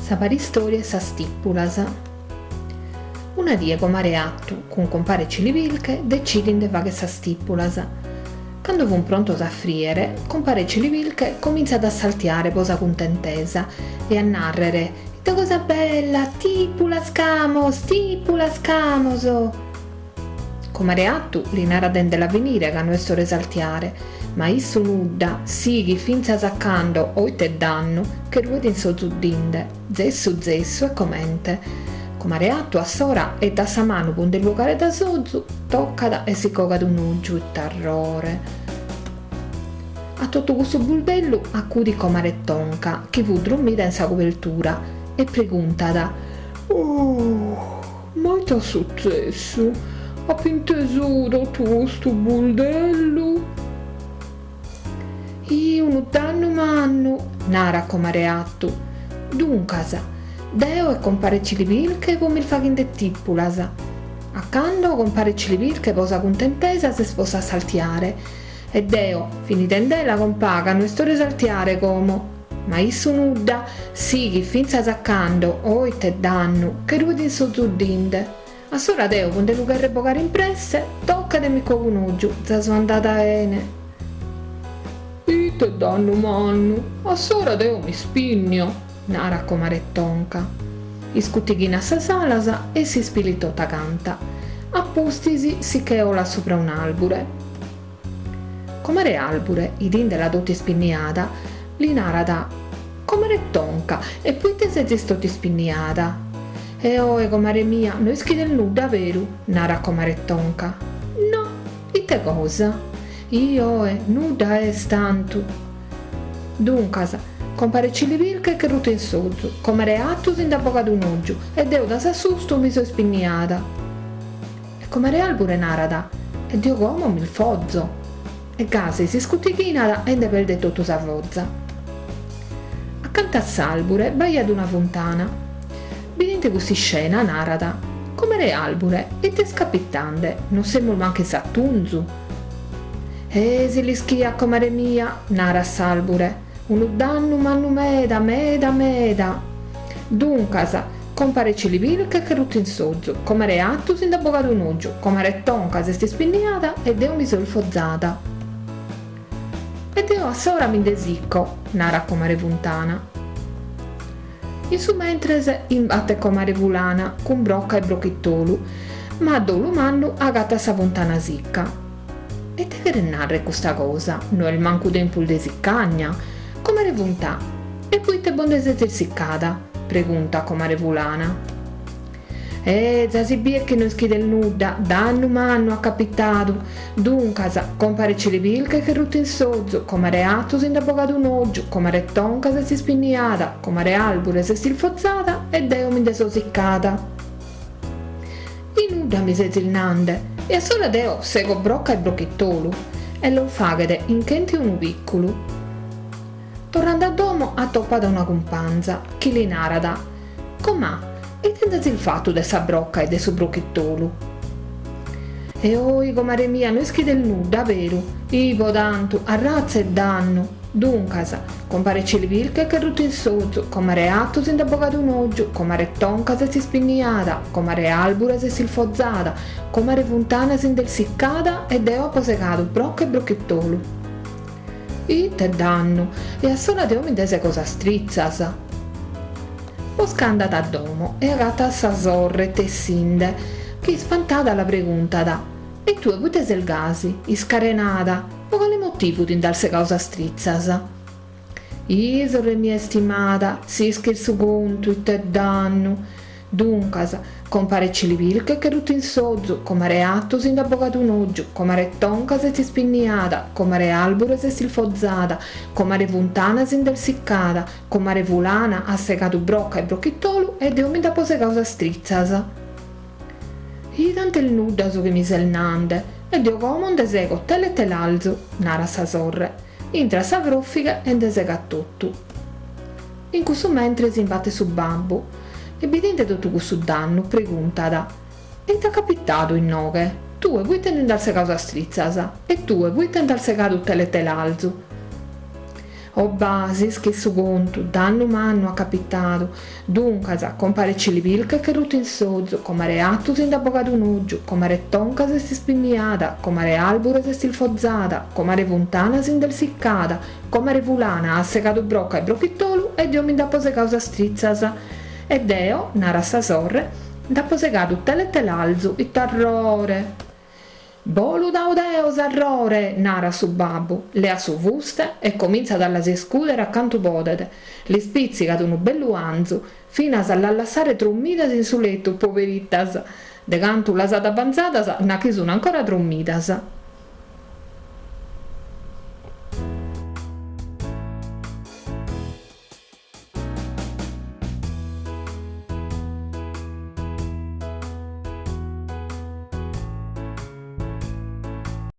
Sa paristòria 'e sas tìpulas. Una die comare 'Atu cun compare Cilipilche decidin de fagher sas tìpulas. Cando fun prontos a frìere, compare Cilipilche comintzat a saltiare po sa cuntentesa e a nàrrere, Ite cosa bella! Tìpulas ch'amos! Tìpulas ch'amos! Comare 'Atu li narat de nde la finire ca no est ora 'e saltiare, ma issu nudda, sighit fintzas a cando, oh ite dannu, che ruet in s'ozu dinde, zessu zessu e comente. Comare 'Atu assora 'etat sa manu po nde lu 'ogare da s'ozu, tocat e si ch'ogat un'ogiu, it'arrore. A totu cussu buldellu acudit comare Tonca, chi fut drommida in sa cobertura, e preguntat, Oh! Ma ite est sutzessu? Apo intesu totu custu buldellu. Ih, unu dannu mannu! narat comare 'Atu. Duncas, deo e compare Cilipilche fumis faghende tìpulas. A cando compare Cilipilche po sa cuntentesa s'est postu a saltiare. E deo, finidendela compà ca no est ora 'e saltiare como. Ma issu nudda, sighit fintzas a cando, oh ite dannu, che ruet in s'ozu dinde. Assora deo po nde lu cherrer bogare in presse, tocat e mi ch'ogo un'ogiu, za so andada 'ene. Ite dannu mannu, assora deo m'ispìnnio, narat comare Tonca. Iscutighinat sas alas e s'ispilit tota canta. A pustis si che 'olat subra un'àlbure. Comare Àlbure, 'idindela totu ispinniada, li narat, Comare Tonca, e poite sezis totu ispinniada? E oe, comare mia, no ischides nudda, beru? narat comare Tonca. No, ite cosa? Ih, oe, nudda est tantu. Duncas, compare Cilipilche ch'est rutu in s'ozu, comare 'Atu si nd'at bogadu un'ogiu e deo da s'assustu mi so ispinniada. E comare Àlbure narat, E deo como m'ilfozo. E gasi s'iscutighinat e nde perdet totu sa foza. Acanta a s'àlbure b'aiat una funtana. Bidende cuss'iscena narat, Comare Àlbure, ite est capitande? Non semus mancu in s'atunzu. Eh, si l'ischiat comare mia, narat s'àlbure, unu dannu mannu meda, meda, meda. Duncas, Compare Cilipilche ch'est rutu in s'ozu, comare 'Atu si nd'at bogadu un'ogiu, comare Tonca s'est ispinniada e deo mi so ilfozada. E deo assora mi nde sicco, narat comare Funtana. In su mentres imbatet comare Fulana cun brocca e brochitolu, ma a dolu mannu agatat sa funtana sicca. Ite cheret narrer custa cosa? No est mancu tempus de siccagna. Comare Funtà, e poite bo nde sezis siccada? Preguntat comare Fulana. Eh, za si biet chi no ischides nudda, dannu mannu at capitadu. Duncas, compare Cilipilche ch'est rutu in s'ozu, comare 'Atu si nd'at bogadu un'ogiu, comare Tonca s'est ispinniada, comare Àlbure s'est ilfozada e deo mi nde so siccada. Ih nudda mi sezis nande, e assora deo sego brocca e brochitolu e los faghet in chentu e unu picculu. Torrande a domo atopat a una cumpanza, chi li narat, Comà, ite nd'azis fatu de sa brocca e de su brochitolu? E oi, comare mia, no ischides nudda, beru? Ih, po tantu, arratza e dannu! Duncas, compare Cilipilche ch'est rutu in s'ozu, comare 'Atu si nd'at bogadu un'ogiu, comare Tonca s'est ispinniada, comare Àlbure s'est ilfozada, comare Funtana si nd'est siccada e deo apo segadu brocca e brochitolu. Ite dannu! E assora deo mi nde sego sas tritzas. Posca andat a domo e agatat sa sorre tessinde, chi ispantada la preguntat, E tue poite ses gasi, iscarenada, po cale motivu ti nd'as segadu sas tritzas? Ih, sorre mia istimada, s'ischis su contu, ite dannu! Duncas, compare Cilipilche ch'est rutu in s'ozu, comare 'Atu si nd'at bogadu un'ogiu, comare Tonca s'est ispinniada, comare Àlbure s'est ilfozada, comare Funtana si nd'est siccada, comare Fulana at segadu brocca e brochitolu e deo mi nd'apo segadu sas tritzas. Ih, tantu est nudda su chi mi ses nande, e deo como nde sego tela e telalzu, narat sa sorre. Intrat sa fròfiga e nde segat totu. In cussu mentres imbatet su babbu e bidende totu cussu dannu preguntat, E ite at capitadu inoghe? Tue poite ndi nd'as segadu sas tritzas? E tue poite nd'as segadu tela e telalzu? O ba', s'ischit su contu, dannu mannu at capitadu. Duncas, compare Cilipilche ch'est rutu in s'ozu, comare 'Atu si nd'at bogadu un'ogiu, comare Tonca s'est ispinniada, comare Albure s'est ilfozada, comare Funtana si nd'est sicada, comare Fulana at segadu broca e brochitolu e deo mi nd'apo segadu sas tritzas. E deo, narat sa sorre, nd'apo segadu tela e telalzu, it'arrore! Bo lu dao deo s'arrore! narat su babbu, leat su fuste e comintzat a las iscùdere a cantu podet, lis pìtzigat unu bellu anzu, finas a las lassare drommidas in su letu, poveritas! De cantu las at abanzadas, nachi sun ancora drommidas.